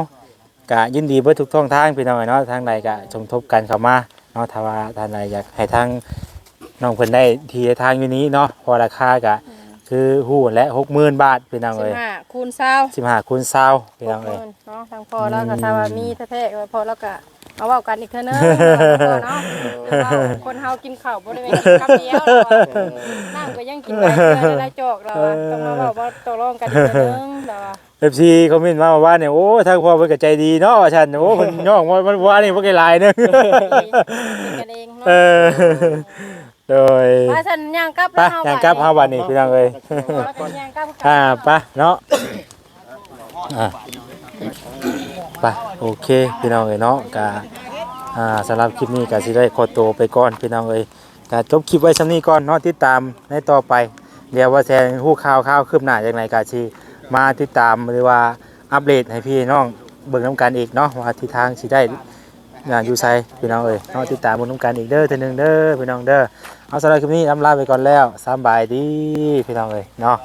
ກະຍິນດີເບິດທຸກຊ່ອງທາງພີ່ນ້ອງເອີຍເນາະ ທາງໃດກະສົມທົບກັນເຂົ້າມາເນາະ ຖ້າວ່າທ່ານໃດຢາກໃຫ້ທາງນ້ອງເພິ່ນໄດ້ທີ່ໄດ້ທາງຢູ່ນີ້ເນາະ ເພາະວ່າລາຄາກະ ອືມ ຄືຮູ້ແຫຼະ ຫົກໝື່ນບາດພີ່ນ້ອງເອີຍ ສິບຫ້າຄູນຊາວ ສິບຫ້າຄູນຊາວພີ່ນ້ອງເອີຍ ຫົກໝື່ນເນາະ. ທາງພໍ່ລາວກໍ ອືມ ຖ້າວ່າມີແທ້ໆ ພໍ່ລາວກໍມາເວົ້າກັນອີກເທື່ອໜຶ່ງເນາະ ເວົ້າຄົນເຮົາກິນເຂົ້າບໍ່ໄດ້ແມ່ນກິນຄຳດຽວ ນ້ຳກໍຍັງກິນໄດ້ເທື່ອໄດ້ຫຼາຍຈອກລາວວ່າ ຕ້ອງມາເວົ້າມາຕໍ່ລອງກັນອີກເທື່ອໜຶ່ງລາວວ່າ. ເອັຟຊີ ຄອມເມັນມາວ່ານີ້ ໂອ້ ທາງພໍ່ເພິ່ນກໍໃຈດີເນາະ ວ່າຊັ້ນ. ໂອ້ ເພິ່ນຍ້ອງວ່າ ວ່ານີ້ບໍ່ໄດ້ຫຼາຍໜຶ່ງ ເປັນກັນເອງເນາະ ເອີ ໂດຍ ວ່າຊັ້ນຍ່າງກັບ ໄປ ເຮົາ ຍ່າງກັບເຮົາບັດນີ້ພີ່ນ້ອງເອີຍ ເອີ ວ່າຊັ້ນຍ່າງກັບ ອ່າ ໄປເນາະ ອ່າ ໄປ ໂອເຄ ພີ່ນ້ອງເອີຍເນາະ ກະ ອ່າ ສຳລັບຄລິບນີ້ກະຊິໄດ້ຂໍໂຕໄປກ່ອນພີ່ນ້ອງເອີຍ. ກະຈົບຄລິບໄວ້ຊ່ຳນີ້ກ່ອນເນາະ ຕິດຕາມໃນຕໍ່ໄປ ດຽວວ່າແຊງຮູ້ຂ່າວຄາວຄືບໜ້າຈັ່ງໃດກະຊິມາຕິດຕາມ ຫຼືວ່າອັບເດດໃຫ້ພີ່ນ້ອງເບິ່ງນຳກັນອີກເນາະ ວ່າທິດທາງຊິໄດ້ ອ່າ ຢູ່ໃສພີ່ນ້ອງເອີຍເນາະ. ຕິດຕາມເບິ່ງນຳກັນອີກເດີ ເທື່ອໜຶ່ງເດີພີ່ນ້ອງເດີ. ເອົາ ສຳລັບຄລິບນີ້ລຳລາໄປກ່ອນແລ້ວ ສຳບາຍດີພີ່ນ້ອງເອີຍເນາະ.